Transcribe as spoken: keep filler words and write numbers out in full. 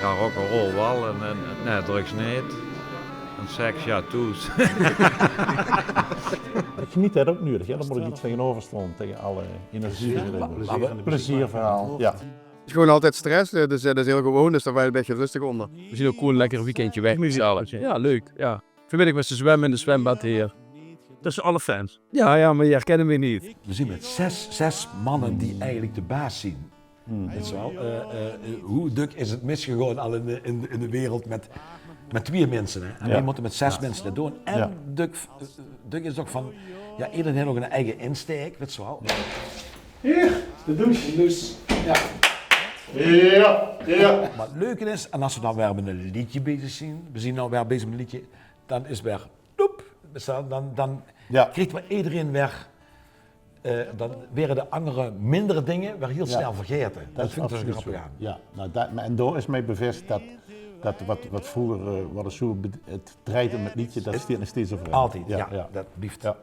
Ja, rock'n'roll waal en, en nee, drugs neet. En seks, ja, toes. Geneet haet ouch nuuedig, hè? Dao mót ich get taengeneuver staon, taenge alle energie. Plezeer, plezeerverhaol. Ja. 't Is gewoon altied stress, eh, dus, eh, det is hiel gewoon, dus dao waere v'r e bietje rustig ónger. V'r zeen ouch gewoon lekker e weekendje weg mit z'n alle. Ja, leuk, ja. Vanmiddig waas 't zwemme in 't zwembad hie. Tösse alle fans. Ja, ja, mer die herkinne mich neet. V'r zeen mit zès, zès manne die eigelik de baas zeen. Wèts se waal, eh, eh, wie dök is 't misgegaon al in de, in, in de wereld mit, mit twieë minse, hè? En v'r mótte mit zès minse det doon. En dök, eh, dök is ouch van, ja, ederein haet ouch 'n eige insteek, wèts se waal. Hie, de douche. De douche. Ja. Ja, ja. Mer 't leuke is, en es v'r dan weer mit e leedje bezig zeen, v'r zeen noe weer bezig mit e leedje, dan is weer, ploep, wèts se waal, dan, dan krieg weer ederein weer, eh, dan waere de anger minder dinger weer hiel snel vergaete. Det vinj ich zoe grappig aan. Ja, noe, det, en dao is mich bewus det, det wat, wat vreuger, eh, wat is zoe, 't drejt óm 't leedje, det steit nog steeds euvereit. Altied, ja, det blief. Ja.